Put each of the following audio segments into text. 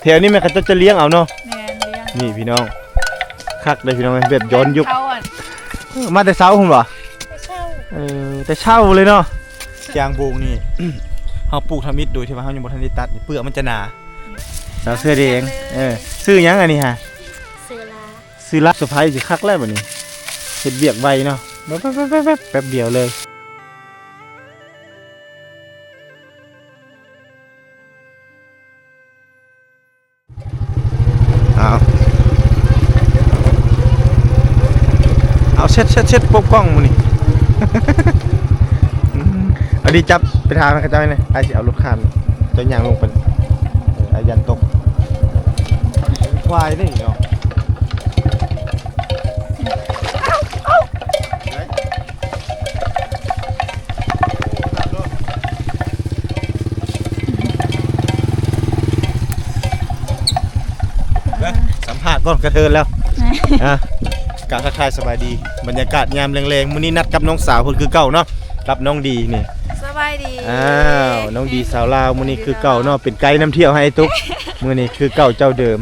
ແຖວນີ້ແມ່ນເຂົາເຈົ້າຈະລ້ຽງເອົາເນາະ. ແມ່ນ ລ້ຽງ. ນີ້ພີ່ນ້ອງ ຄັກເດ້ພີ່ນ້ອງເອີຍ ແບບຍ້ອນຍຸກ. ເຂົາ ເອີ ມາແຕ່ເຊົ້າພຸ້ນບໍ່? ແຕ່ເຊົ້າ. ເອີ ແຕ່ເຊົ້າເລີຍເນາະ. ຈາງໂບງນີ້ ເຮົາປູກທຳອິດໂດຍທີ່ວ່າເຮົາຍັງບໍ່ທັນໄດ້ຕັດ ເປືອກມັນຈະໜາ. ສາວເສື້ອແດງ. ເອີ ຊື່ຫຍັງອັນນີ້ຫະ? ຊື່ລາ. ຊື່ລາ. ສະໄພຊິຄັກແລ້ວບັດນີ້ ເຮັດວຽກໄວເນາະ ແປັບໆໆໆ ແປັບດຽວເລີຍ. ເອົາ ເອົາ ເຊັດ ເຊັດ ເຊັດ ປົກກ້ອງມື້ນີ້. ອັນນີ້ຈັບໄປຖາມເຂົາເຈົ້າແດ່ ອ້າຍຊິເອົາລົດຂ້າມ ເຈົ້າຍ່າງລົງໄປ. ເອີ ອ້າຍຢ້ານຕົກ ຄວາຍນີ້ເນາະ. ສຳພາດກ່ອນກະເທີນແລ້ວ. ອ່ະ ກາບທັກທາຍສະບາຍດີ ບັນຍາກາດຍາມແລງໆ ມື້ນີ້ນັດກັບນ້ອງສາວເພິ່ນຄືເກົ່າເນາະ ກັບນ້ອງດີນີ້. ສະບາຍດີ. ອ້າວ ນ້ອງດີສາວລາວ ມື້ນີ້ຄືເກົ່າເນາະ ເປັນໄກນຳທ່ຽວໃຫ້ຕຸກ ມື້ນີ້ຄືເກົ່າເຈົ້າເດີມ.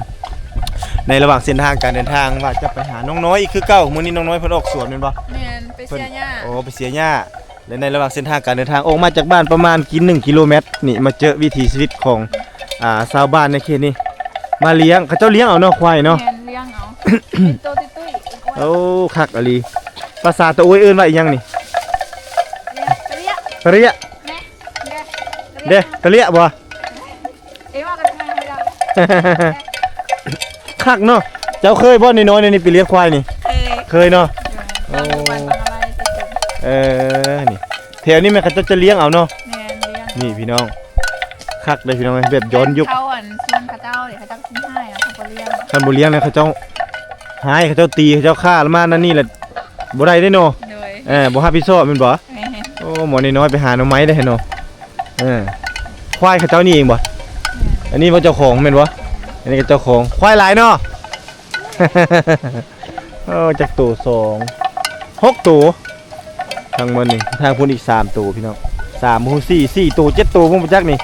ໃນລະຫວ່າງເສັ້ນທາງການເດີນທາງ ວ່າຈະໄປຫານ້ອງນ້ອຍອີກຄືເກົ່າ. ມື້ນີ້ນ້ອງນ້ອຍເພິ່ນອອກສວນແມ່ນບໍ່? ແມ່ນ ໄປເສຍຫຍ້າ. ໂອ້ ໄປເສຍຫຍ້າ. ແລະ ໃນລະຫວ່າງເສັ້ນທາງການເດີນທາງ ອອກມາຈາກບ້ານປະມານກິນໜຶ່ງກິໂລແມັດນີ້ ມາເຈີວິຖີຊີວິດຂອງ ອ່າ ຊາວບ້ານໃນເຂດນີ້ ມາລ້ຽງ ເຂົາເຈົ້າລ້ຽງເອົາເນາະ ຄວາຍເນາະ. ແມ່ນ ລ້ຽງເອົາ ເປັນໂຕຕຸ້ຍໆ. ໂອ້ ຄັກອີ່ຫຼີ. ພາສາຕະໂອ້ຍເອີ້ນວ່າອີ່ຫຍັງນີ້? ຕະເລຍ. ເດ້ ຕະເລຍບໍ່? ເອີ ວ່າກັນທາງໃຫ້ເຮົາ. ຄັກເນາະ. ເຈົ້າເຄີຍບໍ່ນ້ອຍໆ ນີ້ໄປລ້ຽງຄວາຍນີ້? ເຄີຍ. ເຄີຍເນາະ. ໂອ້ ເອີ ນີ້ ແຖວນີ້ແມ່ນເຂົາເຈົ້າຈະລ້ຽງເອົາເນາະ. ແມ່ນ ລ້ຽງ. ນີ້ພີ່ນ້ອງ ຄັກເດ້ພີ່ນ້ອງ ແບບຍ້ອນຍຸກ. ເຂົາ ອັນ ຊວນເຂົາເຈົ້າເດ້ ເຂົາເຈົ້າຊິຮ້າຍ ເຂົາບໍ່ລ້ຽງ ຄັນບໍ່ລ້ຽງແລ້ວເຂົາເຈົ້າຮ້າຍ ເຂົາເຈົ້າຕີ ເຂົາເຈົ້າຂ້າ ແລ້ວມານັ້ນນີ້ແຫຼະ ບໍ່ໄດ້ເດ້ເນາະ. ໂດຍ. ເອີ ບໍ່ຮັບຜິດຊອບແມ່ນບໍ່? ແມ່ນ. ໂອ້ ໝໍນ້ອຍໆ ໄປຫາໜໍ່ໄມ້ໄດ້ເນາະ. ເອີ ຄວາຍເຂົາເຈົ້ານີ້ເອງບໍ່? ແມ່ນ. ອັນນີ້ບໍ່ເຈົ້າຂອງແມ່ນບໍ່? ແມ່ນ. ອັນນີ້ກໍເຈົ້າຂອງ. ຄວາຍຫຼາຍເນາະ. ໂອ້ ຈັກໂຕ? ສອງ ຫົກໂຕ ທັງໝົດນີ້. ທາງພຸ້ນອີກສາມໂຕພີ່ນ້ອງ ສາມ ບໍ່ຮູ້ ສີ່ ສີ່ໂຕ ເຈັດໂຕ ບໍ່ຮູ້ຈັກນີ້.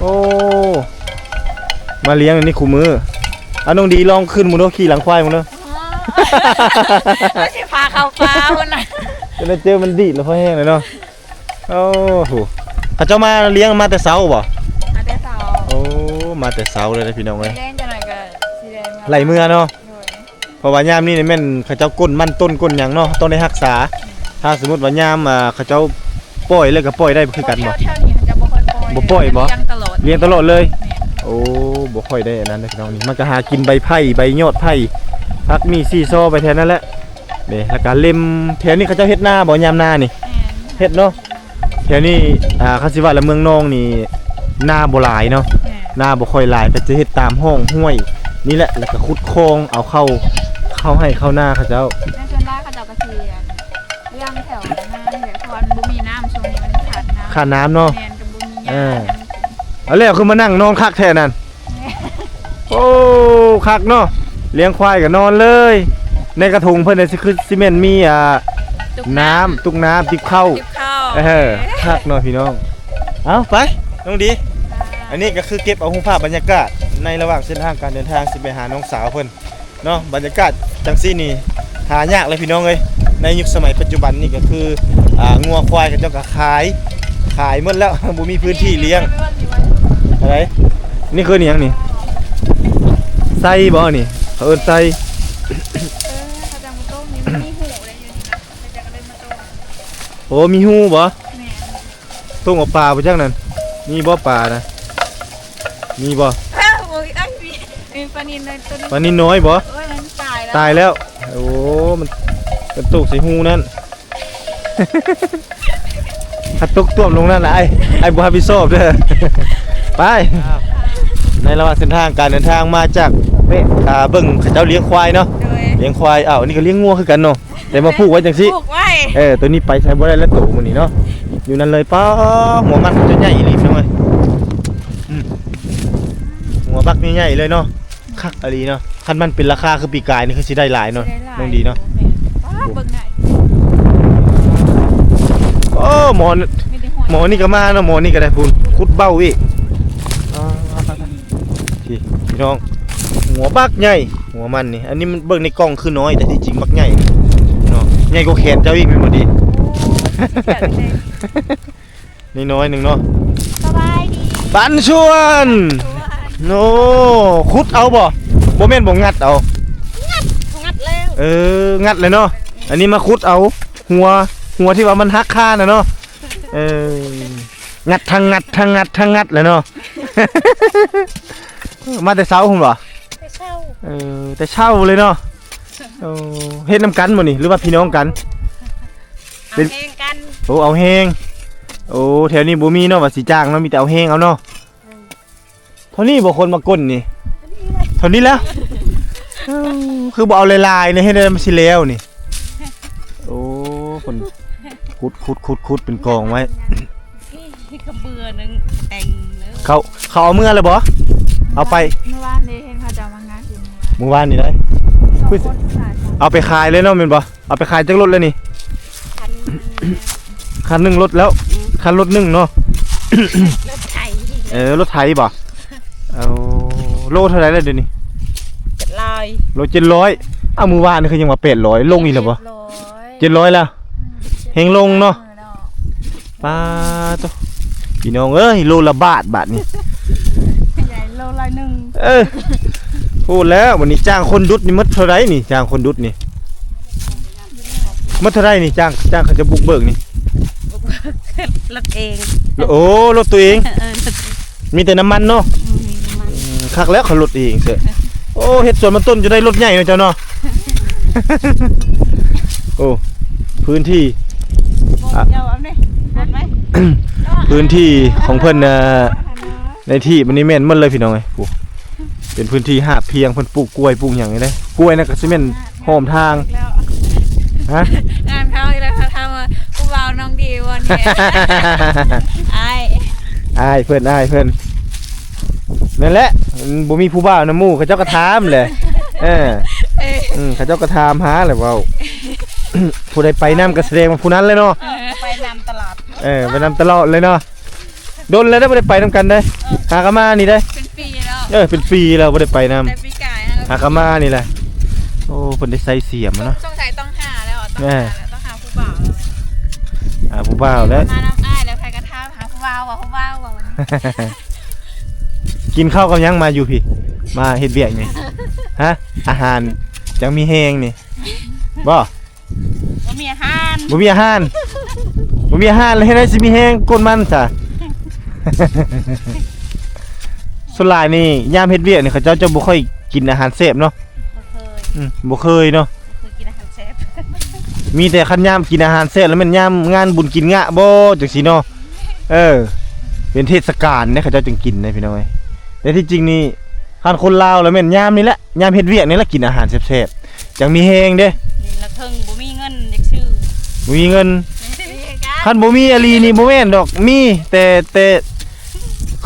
ໂອ້ ມາລ້ຽງນີ້ຄູ່ມື້. ເອົາ ນ້ອງດີລອງຂຶ້ນເບິ່ງດູ ຂີ່ຫຼັງຄວາຍເບິ່ງດູ. ອໍ ຊິພາເຂົ້າປ່າພຸ້ນນະ. ຈະໄດ້ເຈີມັນດີດແລ້ວພໍແຮງເລີຍເນາະ. ໂອ້ໂຫ ເຂົາເຈົ້າມາລ້ຽງມາແຕ່ເຊົ້າບໍ່? ມາແຕ່ເຊົ້າ. ໂອ້ ມາແຕ່ເຊົ້າເລີຍນະພີ່ນ້ອງເອີຍ. ແລງຈັກໜ້ອຍກໍຊິໄດ້ເມືອ ໄລ່ເມືອເນາະ. ໂດຍ. ເພາະວ່າຍາມນີ້ນີ້ແມ່ນເຂົາເຈົ້າກົ້ນມັນຕົ້ນກົ້ນຫຍັງເນາະ ຕ້ອງໄດ້ຮັກສາ. ຖ້າສົມມຸດວ່າຍາມ ອ່າ ເຂົາເຈົ້າປ່ອຍແລ້ວກໍປ່ອຍໄດ້ຄືກັນບໍ່? ແຖວໆນີ້ເຂົາເຈົ້າບໍ່ຄ່ອຍປ່ອຍ. ບໍ່ປ່ອຍບໍ່? ລ້ຽງຕະຫຼອດ. ລ້ຽງຕະຫຼອດເລີຍ. ແມ່ນ. ໂອ້ ບໍ່ຄ່ອຍໄດ້ອັນນັ້ນເດ້ພີ່ນ້ອງ. ນີ້ມັນກໍຫາກິນໃບໄຜ່ ໃບຍອດໄຜ່ ຜັກໝີ່ຊີຊໍໄປແຖວນັ້ນແຫຼະ. ນີ້ ແລ້ວກະເລັມ ແຖວນີ້ເຂົາເຈົ້າເຮັດນາບໍ່ ຍາມນານີ້? ແມ່ນ ເຮັດເນາະ. ແຖວນີ້ ອ່າ ຄັນຊິວ່າລະເມືອງນອງນີ້ ນາບໍ່ຫຼາຍເນາະ. ແມ່ນ ນາບໍ່ຄ່ອຍຫຼາຍ ກໍຈະເຮັດຕາມຮ່ອງຫ້ວຍນີ້ແຫຼະ ແລ້ວກໍຂຸດຄອງເອົາເຂົ້າ ເຂົ້າໄຮ່ເຂົ້ານາເຂົາເຈົ້າ. ໃນສ່ວນຫຼາຍເຂົາເຈົ້າກໍຊິ ອ່າ ລ້ຽງແຖວນານີ້ແຫຼະ ເພາະວ່າມັນບໍ່ມີນ້ຳ ຊ່ວງນີ້ມັນຂາດນ້ຳ. ຂາດນ້ຳເນາະ. ແມ່ນ ກໍບໍ່ມີຫຍ້າ. ເອີ ເອົາແລ້ວ ຄືມານັ່ງນອນຄັກແທ້ນັ້ນ. ໂອ້ ຄັກເນາະ ລ້ຽງຄວາຍກໍນອນເລີຍ. ໃນກະຖົງເພິ່ນນີ້ຊິຄືຊິແມ່ນມີ ອ່າ ຕຸກນ້ຳ ຕຸກນ້ຳ ຕິບເຂົ້າ ຕິບເຂົ້າ. ເອີ ຄັກເນາະພີ່ນ້ອງ. ເອົາ ໄປນ້ອງດີ. ອັນນີ້ກໍຄືເກັບເອົາຮູບພາບບັນຍາກາດໃນລະຫວ່າງເສັ້ນທາງການເດີນທາງ ຊິໄປຫານ້ອງສາວເພິ່ນ ເນາະ. ບັນຍາກາດຈັ່ງຊີ້ນີ້ຫາຍາກເລີຍພີ່ນ້ອງເອີຍ. ໃນຍຸກສະໄໝປັດຈຸບັນນີ້ກໍຄື ອ່າ ງົວຄວາຍເຂົາເຈົ້າກໍຂາຍ ຂາຍໝົດແລ້ວ ບໍ່ມີພື້ນທີ່ລ້ຽງ. ອັນໃດ? ນີ້ຄືອີຫຍັງນີ້? ໄຊບໍ່ນີ້? ເຂົາເອີ້ນໄຊ. ເອີ ເຂົາຈະມາຕົ້ມນີ້ ມັນມີຮູເດ້ຢູ່ນີ້ນະ ເຂົາເຈົ້າກໍເລີຍມາຕົ້ມ. ໂອ້ ມີຮູບໍ່? ແມ່ນ. ຕົ້ມເອົາປາບໍ່ຈັກນັ້ນ ມີບໍ່ປານະ? ມີບໍ່? ໂອ້ຍ ເອີຍ ມີ ມີປານິນນ້ອຍຕົວໜຶ່ງ. ປານິນນ້ອຍບໍ່? ໂອ້ຍ ມັນຕາຍແລ້ວ ຕາຍແລ້ວ. ໂອ້ ມັນ ມັນຕົກໃສ່ຮູນັ້ນ ຖ້າຕົກຕ້ວມລົງນັ້ນນະ ອ້າຍ ອ້າຍບໍ່ຮັບຜິດຊອບເດີ. ໄປ ໃນລະຫວ່າງເສັ້ນທາງການເດີນທາງມາຈາກ ເບິ່ງເຂົາເຈົ້າລ້ຽງຄວາຍເນາະ. ໂດຍ. ລ້ຽງຄວາຍ. ອ້າວ ອັນນີ້ກໍລ້ຽງງົວຄືກັນເນາະ. ແຕ່ມາຜູກໄວ້ຈັ່ງຊີ້. ຜູກໄວ້. ເອີ ໂຕນີ້ໄປໃສບໍ່ໄດ້ແລ້ວ ໂຕມື້ນີ້ເນາະ ຢູ່ນັ້ນເລີຍ. ປ້າ ຫົວມັນຈະໃຫຍ່ອີ່ຫຼີພີ່ນ້ອງເອີຍ. ອືມ ຫົວບັກໃຫຍ່ໆເລີຍເນາະ. ຄັກອີ່ຫຼີເນາະ. ຄັນມັນເປັນລາຄາຄືປີກາຍນີ້ ຄືຊິໄດ້ຫຼາຍເນາະ. ຊິໄດ້ຫຼາຍ ນ້ອງດີເນາະ. ແມ່ນ. ປ້າ ເບິ່ງໄດ້. ໂອ້ ໝໍ ມີແຕ່ຫອຍ ໝໍນີ້ກໍມາເນາະ. ໝໍນີ້ກໍໄດ້ພຸ້ນ ຂຸດເບົາອີກ. ອ່າ ທີ່ ພີ່ນ້ອງ ຫົວບັກໃຫຍ່ ຫົວມັນນີ້ ອັນນີ້ມັນເບິ່ງໃນກ້ອງຄືນ້ອຍ ແຕ່ທີ່ຈິງບັກໃຫຍ່ເນາະ ໃຫຍ່ກວ່າແຂນເຈົ້າອີກແມ່ນບໍ່ຕິ? ນີ້ນ້ອຍໜຶ່ງເນາະ. ສະບາຍດີ ປັນຊວນ. ໂອ້ ຂຸດເອົາບໍ່? ບໍ່ແມ່ນບໍ່ ງັດເອົາ. ງັດ ງັດແລ້ວ. ເອີ ງັດແລ້ວເນາະ. ອັນນີ້ມາຂຸດເອົາຫົວ ຫົວທີ່ວ່າມັນຫັກຄານະເນາະ. ເອີ ງັດທັງງັດ ທັງງັດ ທັງງັດແຫຼະເນາະ. ມາແຕ່ເຊົ້າພຸ້ນບໍ່? ແຕ່ເຊົ້າ. ເອີ ແຕ່ເຊົ້າເລີຍເນາະ. ໂອ້ ເຮັດນຳກັນບໍ່ນີ້ ຫຼືວ່າພີ່ນ້ອງກັນ? ເປັນ ເອົາແຮງກັນ. ໂອ້ ເອົາແຮງ. ໂອ້ ແຖວນີ້ບໍ່ມີເນາະວ່າຊິຈ້າງເນາະ ມີແຕ່ເອົາແຮງເອົາເນາະ. ເທົ່ານີ້ບໍ່ ຄົນມາກົ້ນນີ້? ເທົ່ານີ້ແຫຼະ. ເອີ ຄືບໍ່ເອົາຫຼາຍໆນີ້ ເຮັດໃດມັນຊິແລ້ວນີ້? ໂອ້ ເພິ່ນຂຸດໆໆ ເປັນກອງໄວ້. ກະເບື່ອໜຶ່ງແຕ່ງເລີຍ. ເຂົາ ເຂົາເອົາເມືອແລ້ວບໍ່? ເອົາໄປ ມື້ວານນີ້ເຫັນເຂົາເຈົ້າມາງັດຢູ່. ມື້ວານນີ້ໄດ໋ ສອງຄົນ. ເອົາໄປຂາຍເລີຍເນາະ ແມ່ນບໍ່? ເອົາໄປຂາຍຈັກລົດແລ້ວນີ້? ຄັນ ຄັນໜຶ່ງລົດແລ້ວ. ອືມ ຄັນລົດໜຶ່ງເນາະ. ລົດໄຖ. ເອີ ລົດໄຖບໍ່? ເອົາ ໂລເທົ່າໃດແລ້ວດຽວນີ້? ເຈັດຮ້ອຍ. ໂລເຈັດຮ້ອຍ. ເອົາ ມື້ວານນີ້ຄືຍັງວ່າແປດຮ້ອຍ ລົງອີກແລ້ວບໍ່? ເຈັດຮ້ອຍ. ເຈັດຮ້ອຍແລ້ວ. ອືມ ແຮງລົງເນາະ. ເອີເນາະ. ປາໂຕ ພີ່ນ້ອງເອີຍ ໂລລະບາດບາດນີ້. ໃຫຍ່ໂລລະໜຶ່ງ. ເອີ ໂຫດແລ້ວ. ບັດນີ້ຈ້າງຄົນດຸດນີ້ໝົດເທົ່າໃດນີ້? ຈ້າງຄົນດຸດນີ້ໝົດເທົ່າໃດນີ້? ຈ້າງ ຈ້າງເຂົາຈະບຸກເບີກນີ້. ລົດເອງ. ໂອ້ ລົດຕົວເອງ. ເອີ ມີແຕ່ນ້ຳມັນເນາະ. ອືມ ມີນ້ຳມັນ. ອືມ ຄັກແລ້ວ ເຂົາລົດເອງເຊີ. ໂອ້ ເຮັດສວນມັນຕົ້ນຈະໄດ້ລົດໃຫຍ່ເນາະເຈົ້າເນາະ. ໂອ້ ພື້ນທີ່ ບໍ່ ອ່ະ ເຈົ້າເອົານີ້ ລົດໄວ້. ພື້ນທີ່ຂອງເພິ່ນນະ ໃນທີ່ມັນນີ້ແມ່ນໝົດເລີຍພີ່ນ້ອງເອີຍ. ຜູ້ ເປັນພື້ນທີ່ຮາບພຽງ ເພິ່ນປູກກ້ວຍ ປູກຫຍັງນີ້ເດ້. ກ້ວຍນັ້ນກໍຊິແມ່ນ ຫ້ອມທາງ. ຮະ? ງານເຂົາອີກແລ້ວ. ເຂົາຖາມວ່າ ຜູ້ບ່າວນ້ອງດີບໍ່ນີ້? ອ້າຍ ອ້າຍເພິ່ນ ອ້າຍເພິ່ນ. ນັ້ນແຫຼະ ບໍ່ມີຜູ້ບ່າວນຳໝູ່ ເຂົາເຈົ້າກໍຖາມແຫຼະ. ເອີ ເອີ ອືມ ເຂົາເຈົ້າກໍຖາມຫາແຫຼະ. ເວົ້າ ຜູ້ໃດໄປນຳກໍສະແດງວ່າຜູ້ນັ້ນແຫຼະເນາະ. ເອີ ໄປນຳຕະຫຼອດ. ເອີ ໄປນຳຕະຫຼອດເລີຍເນາະ. ດົນແລ້ວເດ້ ບໍ່ໄດ້ໄປນຳກັນເດ້. ເອີ ຫາກໍມານີ້ເດ້. ເປັນປີແລ້ວ. ເອີ ເປັນປີແລ້ວບໍ່ໄດ້ໄປນຳ. ແຕ່ປີກາຍ ຫາກໍມານີ້ແຫຼະ. ໂອ້ ເພິ່ນໄດ້ໃສ່ສຽມເນາະ. ສົງໄສຕ້ອງຫາແລ້ວ ຕ້ອງຫາແລ້ວ ຕ້ອງຫາຜູ້ບ່າວແລ້ວ. ຫາຜູ້ບ່າວແລ້ວ. ມານຳອ້າຍແລ້ວ ໃຜກໍຖາມຫາຜູ້ບ່າວວ່າ ຜູ້ບ່າວວ່າ. ກິນເຂົ້າກັບຫຍັງມາຢູ່ພີ້? ມາເຮັດວຽກນີ້ ຮະ? ອາຫານຈັ່ງມີແຮງນີ້ບໍ່? ບໍ່ມີອາຫານ. ບໍ່ມີອາຫານ ບໍ່ມີອາຫານແລ້ວເຮັດໃດຊິມີແຮງກົ້ນມັນຊະ? ສ່ວນຫຼາຍນີ້ຍາມເຮັດວຽກນີ້ ເຂົາເຈົ້າຈະບໍ່ຄ່ອຍກິນອາຫານແຊບເນາະ. ບໍ່ເຄີຍ. ອືມ ບໍ່ເຄີຍເນາະ. ບໍ່ເຄີຍກິນອາຫານແຊບ. ມີແຕ່ຄັນຍາມກິນອາຫານແຊບແລ້ວແມ່ນຍາມງານບຸນກິນງະບໍ່ ຈັ່ງຊີ້ເນາະ. ເອີ ເປັນເທດສະການເດ້ ເຂົາເຈົ້າຈຶ່ງກິນເດ້ ພີ່ນ້ອງເອີຍ. ແຕ່ທີ່ຈິງນີ້ ຄັນຄົນລາວແລ້ວແມ່ນຍາມນີ້ແຫຼະ ຍາມເຮັດວຽກນີ້ແຫຼະ ກິນອາຫານແຊບໆ ຈັ່ງມີແຮງເດ້. ນີ້ລະເຖິງບໍ່ມີເງິນຢາກຊື້. ບໍ່ມີເງິນ. ຄັນບໍ່ມີອີ່ຫຼີນີ້ບໍ່ແມ່ນດອກ ມີແຕ່ ແຕ່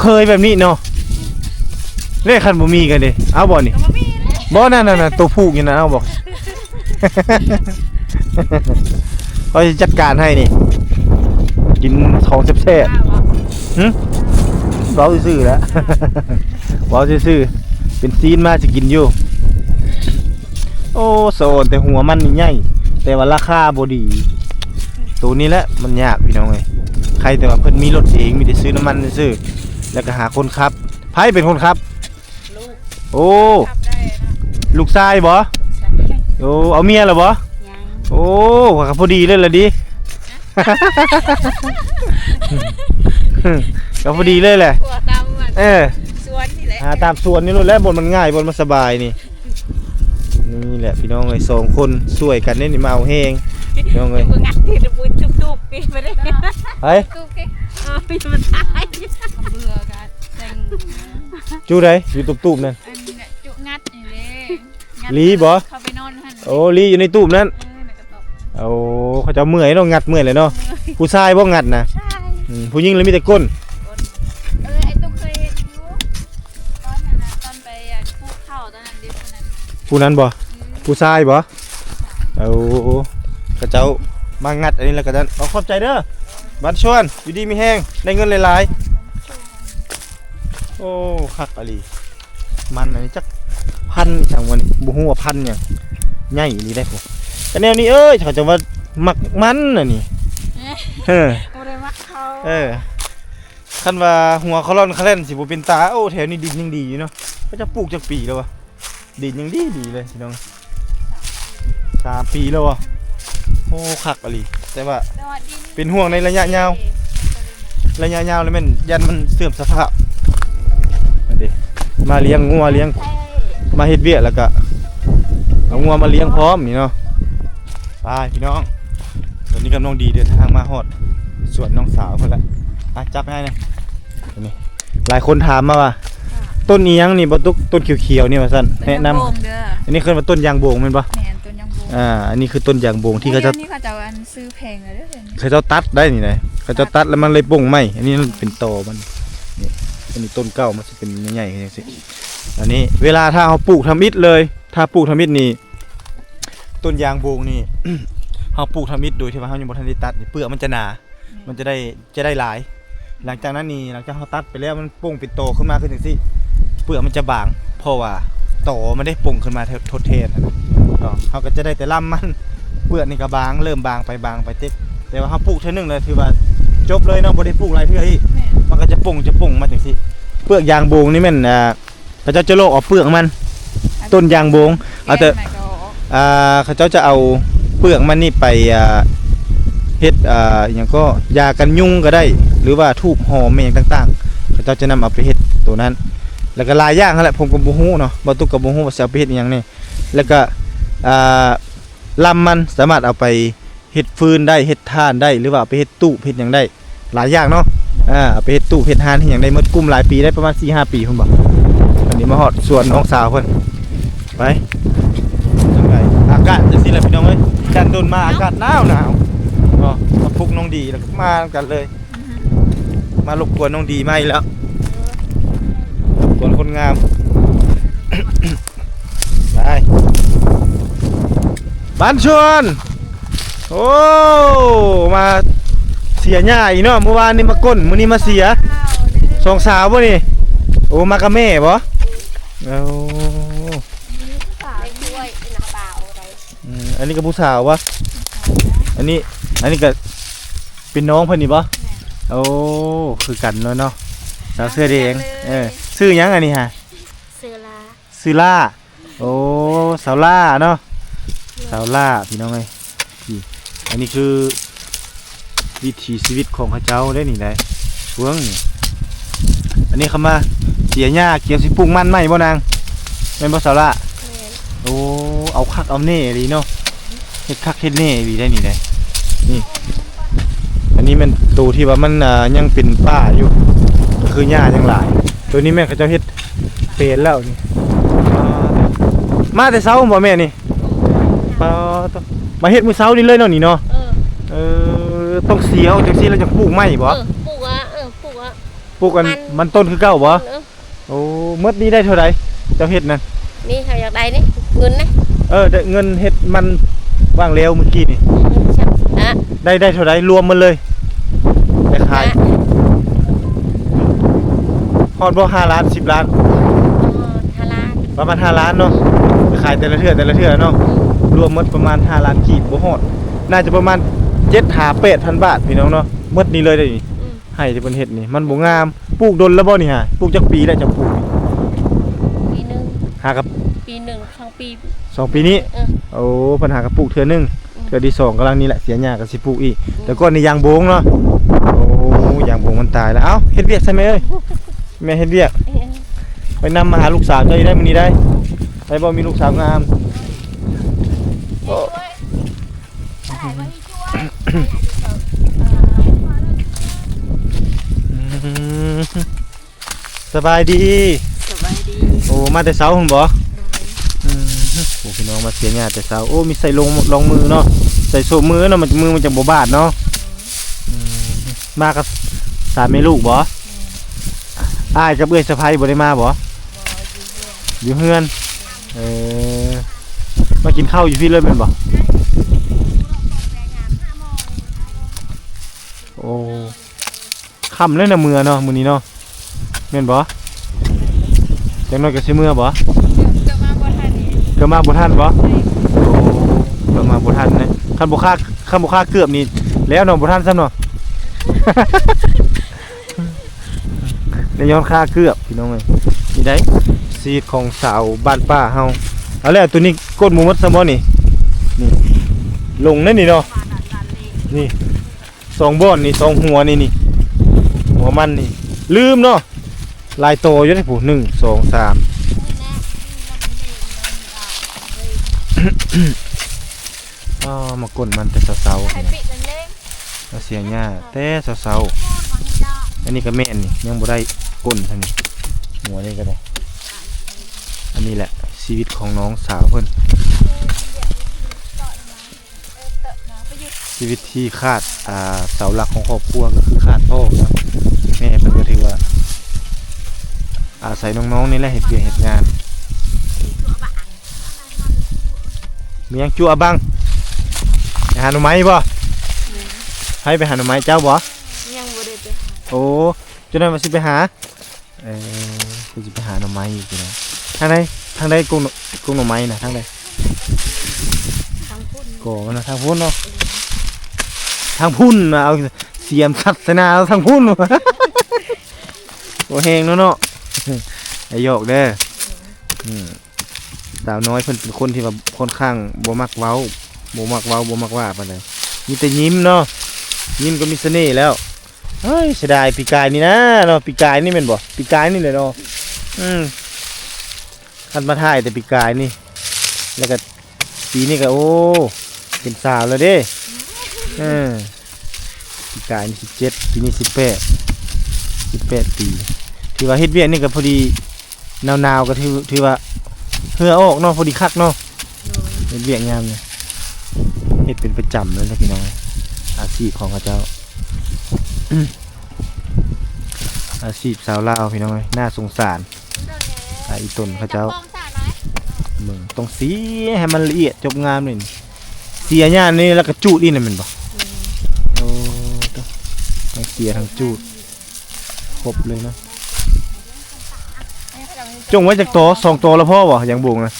ເຄີຍແບບນີ້ເນາະ. ເດ້ ຄັນບໍ່ມີກໍເດ້ ເອົາບໍ່ນີ້? ບໍ່ ນັ້ນໆໆ ໂຕຜູກຢູ່ນັ້ນ ເອົາບໍ່? ຂ້ອຍຊິຈັດການໃຫ້ນີ້ ກິນຂອງແຊບໆ. ຫຶ? ເວົ້າຊື່ໆແຫຼະ ເວົ້າຊື່ໆ ເປັນຊີ້ນມາຊິກິນຢູ່. ໂອ້ ສະອອນ ແຕ່ຫົວມັນນີ້ໃຫຍ່ ແຕ່ວ່າລາຄາບໍ່ດີ. ໂຕນີ້ແຫຼະມັນຍາກ ພີ່ນ້ອງເອີຍ. ໃຄແຕ່ວ່າເພິ່ນມີລົດເອງ ມີແຕ່ຊື້ນ້ຳມັນຊື່ໆ ແລ້ວກໍຫາຄົນຂັບ. ໃຜເປັນຄົນຂັບ? ລູກ. ໂອ້ ຂັບໄດ້ເນາະ. ລູກຊາຍບໍ່? ລູກຊາຍ. ໂອ້ ເອົາເມຍແລ້ວບໍ່? ຍັງ. ໂອ້ ກໍພໍດີເລີຍລະຕິ ກໍພໍດີເລີຍແຫຼະ. ເອີ ສວນນີ້ແຫຼະ ຫາຕາມສວນນີ້ໂລດແຫຼະ ບ່ອນມັນງ່າຍ ບ່ອນມັນສະບາຍນີ້. ນີ້ແຫຼະ ພີ່ນ້ອງເອີຍ ສອງຄົນຊ່ວຍກັນເດ້ນີ້ ມາເອົາແຮງ ພີ່ນ້ອງເອີຍ. ບໍ່ງັດຕິດບຸນຕຸບໆ ໄປເດ້ ໄປຕຸບໆ. ເອີ ມັນຕາຍ ເບື່ອກະແຕ່ງ. ຈຸໃດ ຢູ່ຕຸບໆນັ້ນ? ອັນນີ້ແຫຼະ ຈຸງັດນີ້ເດ້. ລີບໍ່? ເຂົ້າໄປນອນຫັ້ນ. ໂອ້ ລີຢູ່ໃນຕູບນັ້ນ. ເອີ ໃນກະຕອກ. ໂອ້ ເຂົາເຈົ້າເມື່ອຍເນາະ ງັດເມື່ອຍແຫຼະເນາະ. ເມື່ອຍ. ຜູ້ຊາຍບໍ່ງັດນະ? ຜູ້ຊາຍ. ອືມ ຜູ້ຍິງລະມີແຕ່ກົ້ນ. ກົ້ນ. ເອີ ໄອ້ຕຸກເຄີຍເຫັນຢູ່ ຕອນນັ້ນນະ ຕອນໄປ ອັນ ປູກເຂົ້າຕອນນັ້ນເດ້ ຜູ້ນັ້ນ. ຜູ້ນັ້ນບໍ່? ອືມ ຜູ້ຊາຍບໍ່? ໂອ້ ເຂົາເຈົ້າມາງັດອັນນີ້ແລ້ວກໍນັ້ນ. ເອົາ ຂອບໃຈເດີ ບັນຊວນ ຢູ່ດີມີແຮງ ໄດ້ເງິນຫຼາຍໆ. ໂອ້ ຄັກອີ່ຫຼີ. ມັນອັນນີ້ຈັກພັນອີ່ຫຍັງວະນີ້ ບໍ່ຮູ້ວ່າພັນຫຍັງ ໃຫຍ່ອີ່ຫຼີເດ້ພຸ້ນ. ກະແນວນີ້ເອີຍ ເຂົາເຈົ້າວ່າໝາກມັນອັນນີ້ ເອີ ບໍ່ໄດ້ມັກເຂົາ ເອີ ຄັນວ່າຫົວຄະລ່ອນຄະແລ່ນຊິບໍ່ເປັນຕາ. ໂອ້ ແຖວນີ້ດິນຍັງດີຢູ່ເນາະ ເຂົາເຈົ້າປູກຈັກປີແລ້ວວະ? ດິນຍັງດີດີເລີຍພີ່ນ້ອງ ສາມປີແລ້ວບໍ? ໂອ້ ຄັກອີ່ຫຼີ ແຕ່ວ່າ ແຕ່ວ່າດິນ ເປັນຫ່ວງໃນໄລຍະຍາວ ເອີ ໄລຍະຍາວແລ້ວແມ່ນຢ້ານມັນເສື່ອມສະພາບ. ມາລ້ຽງງົວລ້ຽງ ມາເຮັດວຽກແລ້ວກະເອົາງົວມາລ້ຽງພ້ອມນີ້ເນາະ. ໄປພີ່ນ້ອງ ຕອນນີ້ກຳລັງດີເດີນທາງມາຮອດສວນນ້ອງສາວເພິ່ນລະ. ອ່ະ ຈັບໃຫ້ແດ່ ນີ້ ຫຼາຍຄົນຖາມມາວ່າ ຕົ້ນອີ່ຫຍັງນີ້ບໍ່ຕຸກ ຕົ້ນຂຽວໆນີ້ວ່າຊັ້ນ ແນະນຳ. ຕົ້ນຍາງໂບງເດີ ອັນນີ້ເອີ້ນວ່າຕົ້ນຍາງໂບງແມ່ນບໍ່? ແມ່ນ ຕົ້ນຍາງໂບງ. ອ່າ ອັນນີ້ຄືຕົ້ນຍາງໂບງທີ່ເຂົາເຈົ້າ ໂອ້ຍ ອັນນີ້ເຂົາເຈົ້າອັນຊື້ແພງເລີຍເດີ ເຂົາເຈົ້າຕັດໄດ້ນີ້ນະ ເຂົາເຈົ້າຕັດແລ້ວມັນເລີຍປົ່ງໃໝ່. ອັນນີ້ມັນເປັນຕໍມັນ ນີ້ ອັນນີ້ຕົ້ນເກົ່າມັນຊິເປັນໃຫຍ່ໆຈັ່ງຊີ້. ອັນນີ້ເວລາຖ້າເຮົາປູກທຳອິດເລີຍ ຖ້າປູກທຳອິດນີ້ ຕົ້ນຍາງໂບງນີ້ ເຮົາປູກທຳອິດໂດຍທີ່ວ່າເຮົາຍັງບໍ່ທັນໄດ້ຕັດນີ້ ເປືອກມັນຈະໜາ ແມ່ນ ມັນຈະໄດ້ ຈະໄດ້ຫຼາຍ. ຫຼັງຈາກນັ້ນນີ້ ຫຼັງຈາກເຮົາຕັດໄປແລ້ວ ມັນປົ່ງເປັນຕໍຂຶ້ນມາຄືຈັ່ງຊີ້ ເປືອກມັນຈະບາງ ເພາະວ່າຕໍມັນໄດ້ປົ່ງຂຶ້ນມາທົດແທນຫັ້ນນະເນາະ. ເຮົາກໍຈະໄດ້ແຕ່ລຳມັນ ເປືອກນີ້ກໍບາງ ເລີ່ມບາງໄປ ບາງໄປເຕັກ. ແຕ່ວ່າເຮົາປູກເທື່ອໜຶ່ງແລ້ວຖືວ່າຈົບເລີຍເນາະ ບໍ່ໄດ້ປູກຫຼາຍເທື່ອອີກ ແມ່ນ ມັນກໍຈະປົ່ງ ຈະປົ່ງມາຈັ່ງຊີ້. ເປືອກຍາງໂບງນີ້ແມ່ນ ອ່າ ເຂົາເຈົ້າຈະລອກເອົາເປືອກມັນ ຕົ້ນຍາງໂບງ ເອົາແຕ່ ແມ່ນ ມັນກໍອອກ ອ່າ ເຂົາເຈົ້າຈະເອົາເປືອກມັນນີ້ໄປ ອ່າ ເຮັດ ອ່າ ອີ່ຫຍັງກໍ ຢາກັນຍຸງກໍໄດ້ ຫຼືວ່າທູບຫອມອີ່ຫຍັງຕ່າງໆ ເຂົາເຈົ້າຈະນຳເອົາໄປເຮັດໂຕນັ້ນ. ແລ້ວກໍຫຼາຍຢ່າງຫັ້ນແຫຼະ ຜົມກໍບໍ່ຮູ້ເນາະ ບໍ່ຕຸກກໍບໍ່ຮູ້ວ່າຊິເອົາໄປເຮັດອີ່ຫຍັງແດ່. ແລ້ວກໍ ອ່າ ລຳມັນສາມາດເອົາໄປ ເຮັດຟືນໄດ້ ເຮັດຖ່ານໄດ້ ຫຼືວ່າເອົາໄປເຮັດຕູບເຮັດຫຍັງໄດ້ ຫຼາຍຢ່າງເນາະ. ເອີ ເອົາໄປເຮັດຕູບເຮັດຮ້ານເຮັດຫຍັງໄດ້ໝົດ ກຸ້ມຫຼາຍປີໄດ້ ປະມານສີ່ຫ້າປີພຸ້ນບໍ. ອັນນີ້ມາຮອດສວນນ້ອງສາວເພິ່ນ ໄປ ອາກາດຈັ່ງຊີ້ແຫຼະພີ່ນ້ອງເອີຍ ຈັນດົນມາອາກາດໜາວໆເນາະ. ມາປຸກນ້ອງດີແລ້ວກໍມານຳກັນເລີຍ ມາລົບກວນນ້ອງດີມາອີກແລ້ວ ລົບກວນຄົນງາມ. ໄປ ບ້ານຊວນ ໂອ້ ມາເສຍຫຍ້າອີກເນາະ ມື້ວານນີ້ມາກົ້ນ ມື້ນີ້ມາເສຍ ສອງສາວບໍ່ນີ້? ໂອ້ ມາກັບແມ່ບໍ່? ໂອ້ ອືມ ອັນນີ້ກໍຜູ້ສາວບໍ່? ອັນນີ້ ອັນນີ້ກໍເປັນນ້ອງເພິ່ນນີ້ບໍ່? ໂອ້ ຄືກັນເນາະ ສາວເສື້ອແດງ ເອີ ຊື່ຫຍັງອັນນີ້ຫະ? ຊື່ລາ ຊື່ລາ ໂອ້ ສາວຫຼ້າເນາະ ສາວຫຼ້າພີ່ນ້ອງເອີຍ. ນີ້ ອັນນີ້ຄືວິຖີຊີວິດຂອງເຂົາເຈົ້າເດ້ນີ້ໄດ໋ ເບິ່ງນີ້. ອັນນີ້ເຂົາມາເສຍຫຍ້າ ກຽມຊິປູກມັນໃໝ່ບໍ່ນາງ ແມ່ນບໍ່ສາວຫຼ້າ? ແມ່ນ ໂອ້ ເອົາຄັກເອົາແນ່ອີ່ຫຼີເນາະ ເຮັດຄັກເຮັດແນ່ອີ່ຫຼີໄດ໋ນີ້ໄດ໋. ນີ້ ອັນນີ້ແມ່ນໂຕທີ່ວ່າມັນ ອ່າ ຍັງເປັນປ່າຢູ່ ກໍຄືຫຍ້າຍັງຫຼາຍ. ໂຕນີ້ແມ່ນເຂົາເຈົ້າເຮັດ ເປັນແລ້ວນີ້ ມາແຕ່ເຊົ້າບໍ່ແມ່ນີ້? ປາດໂທ້ ມາເຮັດມື້ເຊົ້ານີ້ເລີຍເນາະນີ້ເນາະ. ເອີ ເອີ ຕ້ອງເສຍອອກຈັ່ງຊີ້ແລ້ວຈັ່ງປູກໃໝ່ບໍ່? ເອີ ປູກອະ ເອີ ປູກອະ ປູກອັນມັນ ມັນຕົ້ນຄືເກົ່າບໍ່? ເອີ ໂອ້ ໝົດນີ້ໄດ້ເທົ່າໃດ ເຈົ້າເຮັດນັ້ນ? ນີ້ເຮົາຢາກໄດ້ນີ້ ເງິນນະ ເອີ ໄດ້ເງິນເຮັດມັນຫວ່າງແລ້ວມື້ກີ້ນີ້ ເອີ ໄດ້ ໄດ້ເທົ່າໃດ ລວມໝົດເລີຍ ໄດ້ຂາຍ ຮອດບໍ່ ຫ້າລ້ານ ສິບລ້ານ? ຮອດຫ້າລ້ານ ປະມານຫ້າລ້ານເນາະ ໄດ້ຂາຍແຕ່ລະເທື່ອ ແຕ່ລະເທື່ອເນາະ ລວມໝົດປະມານຫ້າລ້ານກີບ ບໍ່ຮອດ ໜ້າຈະປະມານເຈັດຫາແປດພັນບາດ ພີ່ນ້ອງເນາະ ໝົດນີ້ເລີຍເດ້ນີ້. ອືມ ໄຮ່ທີ່ເພິ່ນເຮັດນີ້ມັນບໍ່ງາມ. ປູກດົນແລ້ວບໍ່ນີ້ຫະ? ປູກຈັກປີແລ້ວເຈົ້າປູກ? ປີໜຶ່ງ ຫາກັບ ປີໜຶ່ງ ສອງປີ ສອງປີນີ້. ເອີ ໂອ້ ເພິ່ນຫາກັບປູກເທື່ອໜຶ່ງ ອືມ ເທື່ອທີສອງກຳລັງນີ້ແຫຼະ ເສຍຫຍ້າກໍຊິປູກອີກ. ອືມ ແຕ່ກ່ອນນີ້ຢາງໂບງເນາະ. ໂອ້ ຢາງໂບງມັນຕາຍແລ້ວ. ເອົ້າ ເຮັດວຽກຊະແມ່ເອີຍ ແມ່ເຮັດວຽກ ໄປນຳມາຫາລູກສາວເຈົ້າຢູ່ໄດ້ມື້ນີ້ໄດ້ ໄປບໍ່ ມີລູກສາວງາມ. ໂອ້ ສະບາຍດີ ສະບາຍດີ. ໂອ້ ມາແຕ່ເຊົ້າພຸ້ນບໍ? ໂດຍ ອືມ ໂອ້ ພີ່ນ້ອງມາເສຍຫຍ້າແຕ່ເຊົ້າ. ໂອ້ ມີໃສ່ລອງ ລອງມືເນາະ ໃສ່ໂຊມືເນາະ ມັນ ມືມັນຈັ່ງບໍ່ບາດເນາະ. ອືມ ມາກັບສາມແມ່ລູກບໍ? ແມ່ນ ອ້າຍກັບເອື້ອຍສະໃພ້ບໍ່ໄດ້ມາບໍ? ບໍ່ ຢູ່ເຮືອນ ຢູ່ເຮືອນ. ເອີ ມາກິນເຂົ້າຢູ່ພີ້ເລີຍແມ່ນບໍ? ໂອ້ ຄ່ຳແລ້ວນະ ເມືອເນາະ ມື້ນີ້ເນາະ ແມ່ນບໍ່? ຈັກໜ້ອຍກໍຊິເມືອບໍ່? ເກືອບ ເກືອບມາບໍ່ທັນນີ້ ເກືອບມາບໍ່ທັນບໍ່? ໂອ້ ເກືອບມາບໍ່ທັນເນາະ. ຄັນບໍ່ຄາ ຄັນບໍ່ຄາເກືອບນີ້ແລ້ວເນາະ ບໍ່ທັນຊ້ຳເນາະ. ໄດ້ຍ້ອນຄາເກືອບພີ່ນ້ອງເອີຍ. ນີ້ໄດ໋ຊີວິດຂອງສາວບ້ານປ່າເຮົາ. ເອົາແລ້ວ ໂຕນີ້ກົ້ນບໍ່ໝົດຊ້ຳບໍ່ນີ້? ນີ້ ລົງແລ້ວນີ້ເນາະ. ນີ້ ສອງບ່ອນນີ້ ສອງຫົວນີ້ ນີ້ ຫົວມັນນີ້ ລືມເນາະ. ຫຼາຍໂຕຢູ່ເດ້ຜູ້ ໜຶ່ງ ສອງ ສາມ ອ້າວ ມາກົ້ນມັນແຕ່ເຊົ້າໆ ໃຫ້ປິເລັງໆ ມາເສຍຫຍ້າແຕ່ເຊົ້າໆ. ອັນນີ້ກໍແມ່ນນີ້ ຍັງບໍ່ໄດ້ກົ້ນຊັ້ນນີ້ ຫົວນີ້ກໍໄດ້. ອັນນີ້ແຫຼະຊີວິດຂອງນ້ອງສາວເພິ່ນ. ຊີວິດທີ່ຂາດ ອ່າ ເສົາຫຼັກຂອງຄອບຄົວກໍຄືຂາດພໍ່ເນາະ. ແມ່ເພິ່ນກໍຖືວ່າອາໄສນ້ອງໆນີ້ແຫຼະເຮັດວຽກເຮັດງານ. ມີຫຍັງ ຈົວບັງ ໄປຫາໜໍ່ໄມ້ບໍ່? ໃຜໄປຫາໜໍ່ໄມ້ ເຈົ້າບໍ່? ຍັງບໍ່ໄດ້ໄປຫາ. ໂອ້ ເຈົ້ານັ້ນວ່າຊິໄປຫາ. ເອີ ຄືຊິໄປຫາໜໍ່ໄມ້ຢູ່ພີ່ນ້ອງ. ທາງໃດ ທາງໃດ ກົງ ກົງໜໍ່ໄມ້ນະ ທາງໃດ? ທາງພຸ້ນ ກໍມັນນະ ທາງພຸ້ນເນາະ. ທາງພຸ້ນນະ ເອົາສຽມສັດໃສ່ໜ້າເຮົາ ທາງພຸ້ນ. ບໍ່ແຮງເນາະ ເນາະ. ໄອ້ຫຍອກເດີ. ອືມ ສາວນ້ອຍເພິ່ນເປັນຄົນທີ່ວ່າຄ່ອນຂ້າງບໍ່ມັກເວົ້າ ບໍ່ມັກເວົ້າ ບໍ່ມັກວ່າປານໃດ ມີແຕ່ຍິ້ມເນາະ. ຍິ້ມກໍມີສະເໜ່ແລ້ວ. ເຮີ້ຍ ເສຍດາຍປີກາຍນີ້ນະເນາະ ປີກາຍນີ້ແມ່ນບໍ່? ປີກາຍນີ້ແຫຼະເນາະ. ອືມ ຄັນມາຖ່າຍແຕ່ປີກາຍນີ້ ແລ້ວກໍປີນີ້ກໍ ໂອ້ ເປັນສາວແລ້ວເດ້. ເອີ ປີກາຍນີ້ສິບເຈັດ ປີນີ້ສິບແປດ ສິບແປດປີ. ຖືວ່າເຮັດວຽກນີ້ກໍພໍດີ ໜາວໆ ກໍຖື ຖືວ່າເຫື່ອອອກເນາະ ພໍດີຄັກເນາະ. ໂດຍ ເຮັດວຽກຍາມນີ້ ເຮັດເປັນປະຈຳເລີຍນະພີ່ນ້ອງ ອາຊີບຂອງເຂົາເຈົ້າ. ອາຊີບຊາວລາວພີ່ນ້ອງເອີຍ ໜ້າສົງສານ. ອາ ອີຕົນເຂົາເຈົ້າ ເບິ່ງ ຕ້ອງສີໃຫ້ມັນລະອຽດຈົບງາມເລີຍນີ້. ເສຍຫຍ້ານີ້ແລ້ວກໍຈູດອີກນະແມ່ນບໍ່? ໂອ້ ທັງເສຍທັງຈູດ ຄົບເລີຍເນາະ. ຈົ່ງໄວ້ຈັກຕໍ ສອງຕໍລະພໍບໍ່ ຢາງບົງນະ?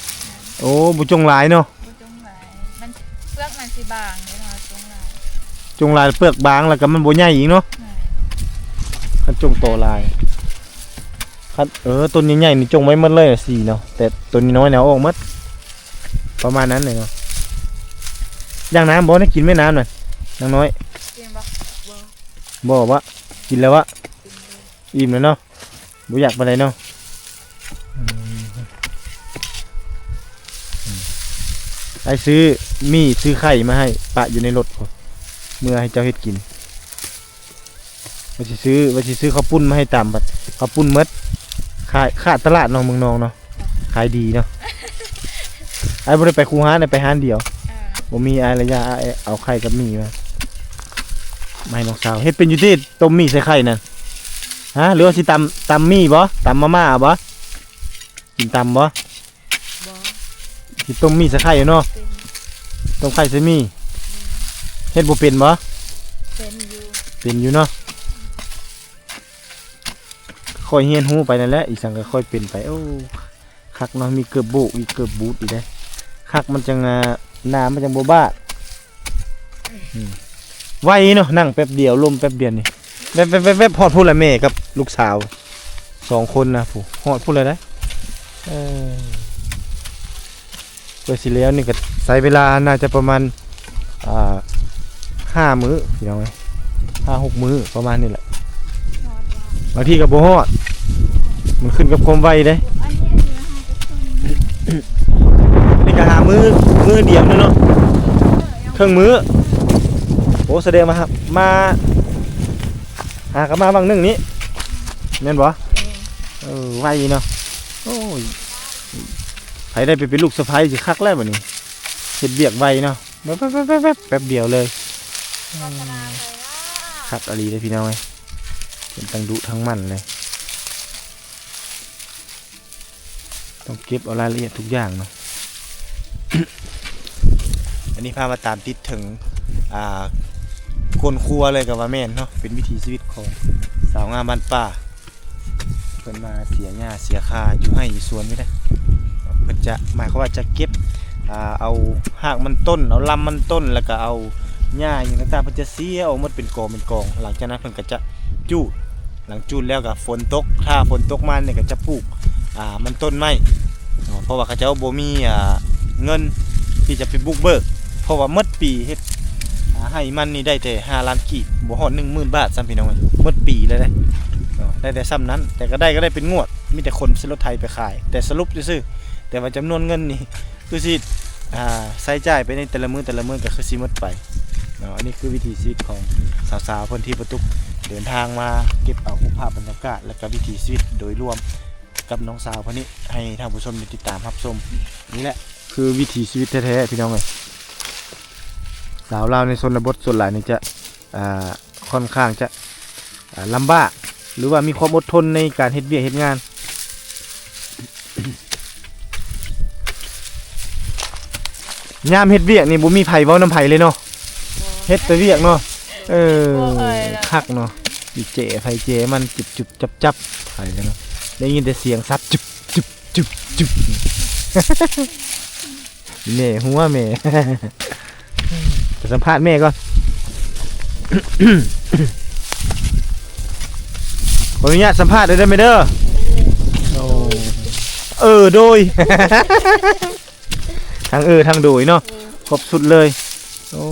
ໂອ້ ບໍ່ຈົ່ງຫຼາຍເນາະ. ບໍ່ຈົ່ງຫຼາຍ ມັນ ເປືອກມັນຊິບາງເດ້ເນາະ ຈົ່ງຫຼາຍ ຈົ່ງຫຼາຍເປືອກບາງ ແລ້ວກໍມັນບໍ່ໃຫຍ່ອີກເນາະ. ແມ່ນ ຄັນຈົ່ງຕໍ່ຫຼາຍ ຄັນ ເອີ ຕົ້ນໃຫຍ່ໆນີ້ຈົ່ງໄວ້ໝົດເລີຍ ສີ່ເນາະ ແຕ່ຕົ້ນນ້ອຍໆນະເອົາອອກໝົດ ປະມານນັ້ນແຫຼະເນາະ. ຢາກນ້ຳບໍ່? ໄດ້ກິນແມ່ນ້ຳນະ ນາງນ້ອຍ ກິນບໍ່? ບໍ່ ບໍ່ວະ ກິນແລ້ວວະ ອີ່ມແລ້ວເນາະ. ບໍ່ຢາກປານໃດເນາະ. ອືມ ອືມ ອ້າຍຊື້ໝີ່ຊື້ໄຂ່ມາໃຫ້ປະຢູ່ໃນລົດພຸ້ນ ເມືອໃຫ້ເຈົ້າເຮັດກິນ. ວ່າຊິຊື້ ວ່າຊິຊື້ເຂົ້າປຸ້ນມາໃຫ້ຕຳ ບັດເຂົ້າປຸ້ນໝົດ ຂາຍ ຂາດຕະຫຼາດເນາະ ເມືອງນອງເນາະ. ຂາຍດີເນາະ. ອ້າຍບໍ່ໄດ້ໄປຄູ່ຮ້ານ ໄດ້ໄປຮ້ານດຽວ. ເອີ ບໍ່ມີ ອ້າຍລະຢາ ອ້າຍເອົາໄຂ່ກັບໝີ່ມາ ມາໃຫ້ນ້ອງສາວ. ເຮັດເປັນຢູ່ຕິ ຕົ້ມໝີ່ໃສ່ໄຂ່ນັ້ນ? ຮະ ຫຼືວ່າຊິຕຳ ຕຳໝີ່ບໍ່? ຕຳມາມ່າເອົາບໍ່? ກິນຕຳບໍ່? ບໍ່ ຊິຕົ້ມໝີ່ໃສ່ໄຂ່ເນາະ. ເປັນ ຕົ້ມໄຂ່ໃສ່ໝີ່. ເຮັດບໍ່ເປັນບໍ່? ເປັນຢູ່ ເປັນຢູ່ເນາະ. ຄ່ອຍຮຽນຮູ້ໄປນັ້ນແຫຼະ ອີ່ສັງກໍຄ່ອຍເປັນໄປ. ໂອ້ ຄັກເນາະ ມີເກີບໂບກອີກ ເກີບບູດອີກເດ້ ຄັກ ມັນຈັ່ງ ອ່າ ໜາມັນຈັ່ງບໍ່ບາດ. ອືມ ໄວເນາະ ນັ່ງແປັບດຽວ ລົມແປັບດຽວນີ້ ແວບໆໆ ຮອດພຸ້ນລະ ແມ່ກັບລູກສາວສອງຄົນນະ ຜູ້ ຮອດພຸ້ນລະເດ້. ເອີ ເພື່ອຊິແລ້ວນີ້ກໍໃຊ້ເວລາໜ້າຈະປະມານ ອ່າ ຫ້າມື້ພີ່ນ້ອງເອີຍ ຫ້າຫົກມື້ປະມານນີ້ແຫຼະ. ບາງທີກໍບໍ່ຮອດ ມັນຂຶ້ນກັບຄວາມໄວເດ້. ອັນນີ້ ອັນນີ້ຫາກໍຄື ນີ້ກໍຫາມື້ ມື້ດຽວນີ້ເນາະ ເຄິ່ງມື້. ໂອ້ ສະແດງວ່າມາ ຫາກໍມາຫວ່າງໜຶ່ງນີ້ ແມ່ນບໍ່? ເອີ ໄວເນາະ. ໂອ້ຍ ໃຜໄດ້ໄປເປັນລູກສະໃພ້ຊິຄັກແລ້ວບັດນີ້ ເຮັດວຽກໄວເນາະ ແປັບໆໆໆ ແປັບດຽວເລີຍ. ອືມ ຄັກອີ່ຫຼີເດ້ພີ່ນ້ອງເອີຍ ເປັນທັງດຸທັງໝັ່ນເລີຍ. ຕ້ອງເກັບເອົາລາຍລະອຽດທຸກຢ່າງເນາະ. ອັນນີ້ພາມາຕາມຕິດເຖິງ ອ່າ ກົ້ນຄົວເລີຍກໍວ່າແມ່ນເນາະ ເປັນວິຖີຊີວິດຂອງສາວງາມບ້ານປ່າ. ເພິ່ນມາເສຍຫຍ້າເສຍຄາຢູ່ໄຮ່ຢູ່ສວນນີ້ແຫຼະ. ເພິ່ນຈະ ໝາຍຄວາມວ່າຈະເກັບ ອ່າ ເອົາຮາກມັນຕົ້ນ ເອົາລຳມັນຕົ້ນ ແລ້ວກໍເອົາຫຍ້າຫຍັງຕ່າງໆ ເພິ່ນຈະເສຍອອກໝົດເປັນກອງເປັນກອງ. ຫຼັງຈາກນັ້ນເພິ່ນກໍຈະຈູດ ຫຼັງຈູດແລ້ວກໍຝົນຕົກ ຖ້າຝົນຕົກມານີ້ກໍຈະປູກ ອ່າ ມັນຕົ້ນໄມ້ເນາະ ເພາະວ່າເຂົາເຈົ້າບໍ່ມີ ອ່າ ເງິນທີ່ຈະໄປບຸກເບີກ ເພາະວ່າໝົດປີເຮັດ ອ່າ ໄຮ່ມັນນີ້ໄດ້ແຕ່ຫ້າລ້ານກີບ ບໍ່ຮອດໜຶ່ງໝື່ນບາດຊ້ຳ ພີ່ນ້ອງເອີຍ. ໝົດປີເລີຍເດ້ເນາະ ໄດ້ແຕ່ຊ້ຳນັ້ນ ແຕ່ກໍໄດ້ ກໍໄດ້ເປັນງວດ ມີແຕ່ຂົນໃສ່ລົດໄຖໄປຂາຍ ແຕ່ສະຫຼຸບຊື່ໆ ແຕ່ວ່າຈຳນວນເງິນນີ້ ຄືຊິ ອ່າ ໃຊ້ຈ່າຍໄປໃນແຕ່ລະມື້ ແຕ່ລະມື້ກໍຄືຊິໝົດໄປເນາະ. ອັນນີ້ຄືວິຖີຊີວິດຂອງສາວໆເພິ່ນທີ່ປະຕຸກ ເດີນທາງມາເກັບເອົາຮູບພາບບັນຍາກາດ ແລະກະວິຖີຊີວິດໂດຍລວມກັບນ້ອງສາວເພິ່ນນີ້ ໃຫ້ທ່ານຜູ້ຊົມໄດ້ຕິດຕາມຮັບຊົມ. ນີ້ແຫຼະຄືວິຖີຊີວິດແທ້ໆ ພີ່ນ້ອງເອີຍ. ສາວລາວໃນຊົນນະບົດສ່ວນຫຼາຍນີ້ຈະ ອ່າ ຄ່ອນຂ້າງຈະ ອ່າ ລຳບາກ ຫຼືວ່າມີຄວາມອົດທົນໃນການເຮັດວຽກເຮັດງານ. ຍາມເຮັດວຽກນີ້ບໍ່ມີໃຜເວົ້ານຳໃຜເລີຍເນາະ ເຮັດແຕ່ວຽກເນາະ. ເອີ ບໍ່ຄ່ອຍລະ ຄັກເນາະ ອີແຈໃຜແຈມັນ ຈຸບໆ ຈັບໆ ໄປເລີຍເນາະ. ໄດ້ຍິນແຕ່ສຽງສັດ ຈຸບ ຈຸບ ຈຸບ ແມ່ຫົວແມ່ ໄປສຳພາດແມ່ກ່ອນ. ຂໍອະນຸຍາດສຳພາດເດີແມ່ເດີ. ໂອ້ ເອີ ໂດຍ ທັງເອີທັງໂດຍເນາະ ອືມ ຄົບຊຸດເລີຍ. ໂອ້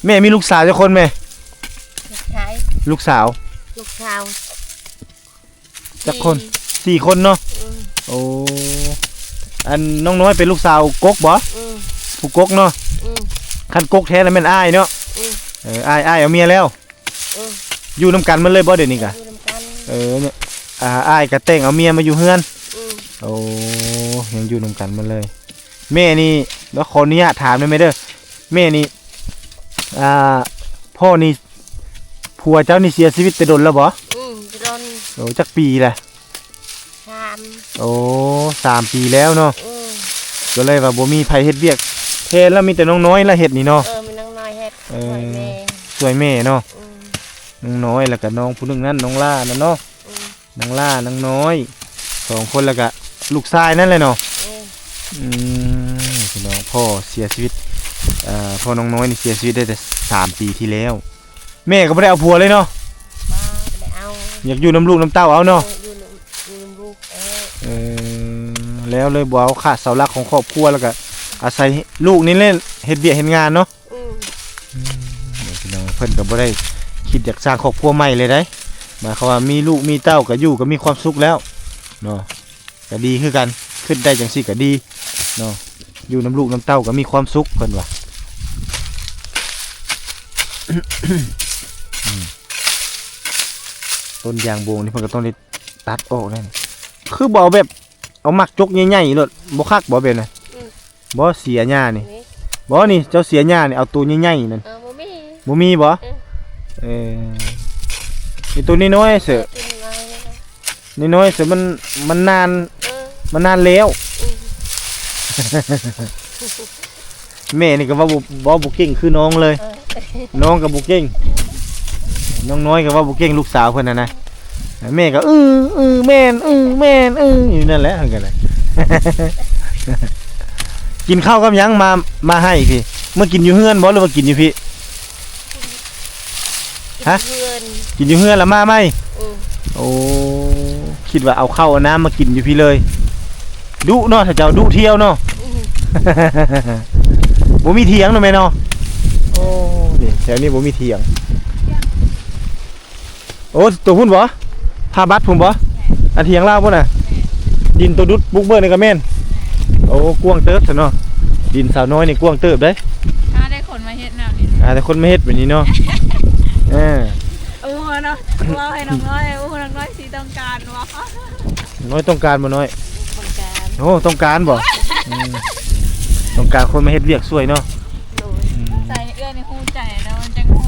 ແມ່ມີລູກສາວຈັກຄົນແມ່? ລູກຊາຍ ລູກສາວ ລູກສາວ ຈັກຄົນ? ສີ່ ສີ່ຄົນເນາະ. ອືມ ໂອ້ ອັນນ້ອງນ້ອຍເປັນລູກສາວກົກບໍ່? ອືມ ຜູ້ກົກເນາະ. ອືມ ຄັນກົກແທ້ລະແມ່ນອ້າຍເນາະ. ອືມ ເອີ ອ້າຍ ອ້າຍເອົາເມຍແລ້ວ. ເອີ ຢູ່ນຳກັນໝົດເລີຍບໍ່ດຽວນີ້ກະ? ຢູ່ນຳກັນ. ເອີ ອ່າ ອ້າຍກະແຕ່ງເອົາເມຍມາຢູ່ເຮືອນ. ອືມ ໂອ້ ຍັງຢູ່ນຳກັນໝົດເລີຍ. ແມ່ນີ້ ຂໍອະນຸຍາດຖາມໄດ້ແມ່ເດີ ແມ່ນີ້ ອ່າ ພໍ່ນີ້ ຜົວເຈົ້ານີ້ເສຍຊີວິດແຕ່ດົນແລ້ວບໍ່? ອືມ ແຕ່ດົນ. ໂອ້ ຈັກປີລະ? ສາມ. ໂອ້ ສາມປີແລ້ວເນາະ. ອືມ ກໍເລີຍວ່າບໍ່ມີໃຜເຮັດວຽກແທນລະ ມີແຕ່ນ້ອງນ້ອຍລະເຮັດນີ້ເນາະ. ເອີ ມີນ້ອງນ້ອຍເຮັດ ເອີ ຊ່ວຍແມ່ ຊ່ວຍແມ່ເນາະ. ອືມ ນ້ອງນ້ອຍ ແລ້ວກໍນ້ອງຜູ້ໜຶ່ງນັ້ນ ນ້ອງຫຼ້ານັ້ນເນາະ. ອືມ ນາງຫຼ້າ ນາງນ້ອຍ ສອງຄົນ ແລ້ວກະລູກຊາຍນັ້ນແຫຼະເນາະ. ອືມ ອືມ ພີ່ນ້ອງ ພໍ່ເສຍຊີວິດ ເອີ ພໍ່ນ້ອງນ້ອຍນີ້ເສຍຊີວິດໄດ້ແຕ່ສາມປີທີ່ແລ້ວ. ແມ່ກໍບໍ່ໄດ້ເອົາຜົວເລີຍເນາະ? ບໍ່ໄດ້ເອົາ. ຢາກຢູ່ນຳລູກນຳເຕົ້າເອົາເນາະ? ເອີ ຢູ່ນຳ ຢູ່ນຳລູກເອົາ. ເອີ ແລ້ວເລີຍບໍ່ເອົາ ຂາດເສົາຫຼັກຂອງຄອບຄົວ ແລ້ວກໍອາໄສລູກນີ້ແຫຼະເຮັດວຽກເຮັດງານເນາະ. ອືມ ອືມ ພີ່ນ້ອງ ເພິ່ນກໍບໍ່ໄດ້ຄິດຢາກສ້າງຄອບຄົວໃໝ່ເລີຍໃດ໋ ໝາຍຄວາມວ່າມີລູກມີເຕົ້າກໍຢູ່ກໍມີຄວາມສຸກແລ້ວເນາະ ກໍດີຄືກັນ ຄິດໄດ້ຈັ່ງຊີ້ກໍດີເນາະ ຢູ່ນຳລູກນຳເຕົ້າກໍມີຄວາມສຸກ ເພິ່ນວ່າ. ອືມ ຕົ້ນຢາງບົງນີ້ເພິ່ນກໍຕ້ອງໄດ້ຕັດອອກແລ້ວ ຄືບໍ່ເອົາແບບ ເອົາໝາກຈົກໃຫຍ່ໆໂລດ ບໍ່ຄັກບໍ່ແບບນັ້ນ? ອືມ ບໍ່ເສຍຫຍ້ານີ້ ນີ້ ບໍ່ນີ້ ເຈົ້າເສຍຫຍ້ານີ້ ເອົາໂຕໃຫຍ່ໆນັ້ນ. ເອີ ບໍ່ມີ ບໍ່ມີບໍ່? ອືມ ເອີ ມີໂຕນ້ອຍໆເສີ ເອີ ໂຕນ້ອຍໆ ນ້ອຍໆເສີ ມັນ ມັນນານ ເອີ ມັນນານແລ້ວ. ອືມ ແມ່ນີ້ກໍເວົ້າບໍ່ ເວົ້າບໍ່ເກັ່ງຄືນ້ອງເລີຍ. ເອີ ນ້ອງກໍບໍ່ເກັ່ງ ນ້ອງນ້ອຍກໍເວົ້າບໍ່ເກັ່ງ ລູກສາວເພິ່ນຫັ້ນນະ. ແມ່ກໍ ອື ອື ແມ່ນ ອື ແມ່ນ ອື ຢູ່ນັ້ນແຫຼະ ເພິ່ນກໍໄດ້. ກິນເຂົ້າກັບຫຍັງ? ມາ ມາໃຫ້ພີ້ ເມື່ອກິນຢູ່ເຮືອນບໍ່ ຫຼືວ່າກິນຢູ່ພີ້? ຮະ? ກິນຢູ່ເຮືອນ ກິນຢູ່ເຮືອນແລ້ວມາໃໝ່? ອືມ ໂອ້ ຄິດວ່າເອົາເຂົ້າເອົານ້ຳມາກິນຢູ່ພີ້ເລີຍ. ດຸເນາະ ຖ້າເຈົ້າດຸທ່ຽວເນາະ. ອືມ ບໍ່ມີຖຽງເນາະແມ່ເນາະ. ໂອ້ ນີ້ແຖວນີ້ບໍ່ມີຖຽງ. ໂອ້ ໂຕພຸ້ນບໍ່? ພາບັດພຸ້ນບໍ່? ອັນຖຽງລາວພຸ້ນນະ? ດິນໂຕດຸດບຸກເບີກນີ້ກໍແມ່ນ. ໂອ້ ກວ້າງເຕີບຊັ້ນເນາະ ດິນສາວນ້ອຍນີ້ກວ້າງເຕີບເດ້. ຫາແຕ່ຄົນມາເຮັດແນວນີ້ ຫາແຕ່ຄົນມາເຮັດແບບນີ້ເນາະ. ເອີ ໂອ້ເນາະ ເວົ້າໃຫ້ນ້ອງນ້ອຍ ໂອ້ ນ້ອງນ້ອຍຊິຕ້ອງການບໍ່? ນ້ອຍຕ້ອງການບໍ່ນ້ອຍ? ຕ້ອງການ. ໂອ້ ຕ້ອງການບໍ່? ອືມ ຕ້ອງການຄົນມາເຮັດວຽກຊ່ວຍເນາະ. ໂດຍ ອືມ ໃສ່ເອື້ອຍໃນຮູ້ໃຈແລ້ວມັນຈັ່ງຮູ້.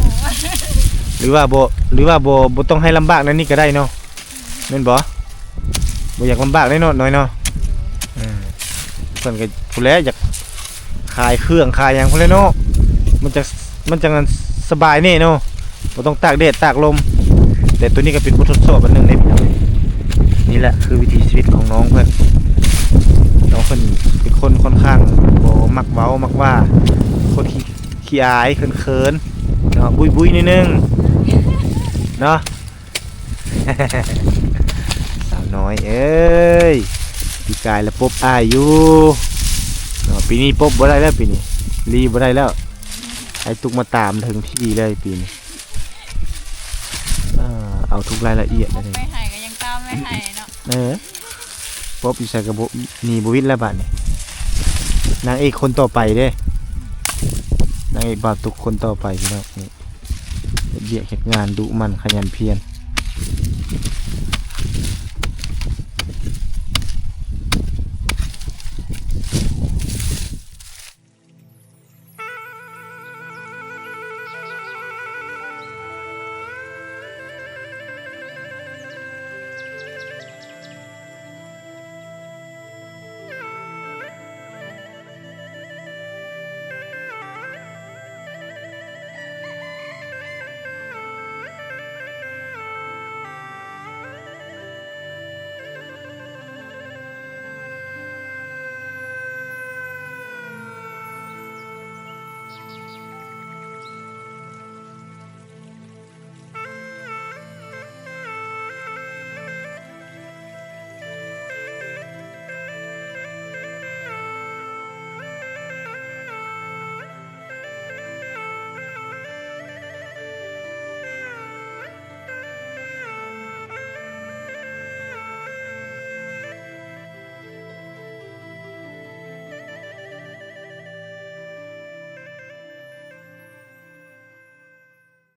ຫຼືວ່າບໍ່ ຫຼືວ່າບໍ່ ບໍ່ຕ້ອງໃຫ້ລຳບາກແນວນີ້ກໍໄດ້ເນາະ ແມ່ນບໍ່? ບໍ່ຢາກລຳບາກເດ້ເນາະ ນ້ອຍເນາະ. ເອີ ເພິ່ນກໍພຸ້ນແຫຼະ ຢາກຂາຍເຄື່ອງຂາຍຫຍັງພຸ້ນແຫຼະເນາະ ມັນຈະ ມັນຈັ່ງສະບາຍແດ່ເນາະ ບໍ່ຕ້ອງຕາກແດດຕາກລົມ. ແຕ່ໂຕນີ້ກໍເປັນບົດທົດສອບອັນໜຶ່ງເດ້ ພີ່ນ້ອງ. ນີ້ແຫຼະຄືວິຖີຊີວິດຂອງນ້ອງເພິ່ນ. ນ້ອງເພິ່ນເປັນຄົນຂ້ອນຂ້າງບໍ່ມັກເວົ້າມັກວ່າ ຄົນຂີ້ ຂີ້ອາຍເຂີນໆເນາະ ບຸຍໆໜ້ອຍໜຶ່ງເນາະ. ສາວນ້ອຍເອີຍ ປີກາຍລະປົບອ້າຍຢູ່ເນາະ ປີນີ້ປົບບໍ່ໄດ້ແລ້ວ ປີນີ້ລີ້ບໍ່ໄດ້ແລ້ວ. ອ້າຍຕຸກມາຕາມເຖິງທີ່ເລີຍປີນີ້ ເອີ ເອົາທຸກລາຍລະອຽດເລີຍ ໄປໃຫ້ກໍຍັງຕາມໄປໃຫ້ເນາະ. ເອີ ປົບຢູ່ໃສກໍບໍ່ ໜີບໍ່ວິດແລ້ວບາດນີ້. ນາງເອກຄົນຕໍ່ໄປເດ້ ນາງເອກບ່າວຕຸກຄົນຕໍ່ໄປພີ່ນ້ອງ. ນີ້ເຮັດວຽກເຮັດງານດຸໝັ່ນຂະຫຍັນພຽນ.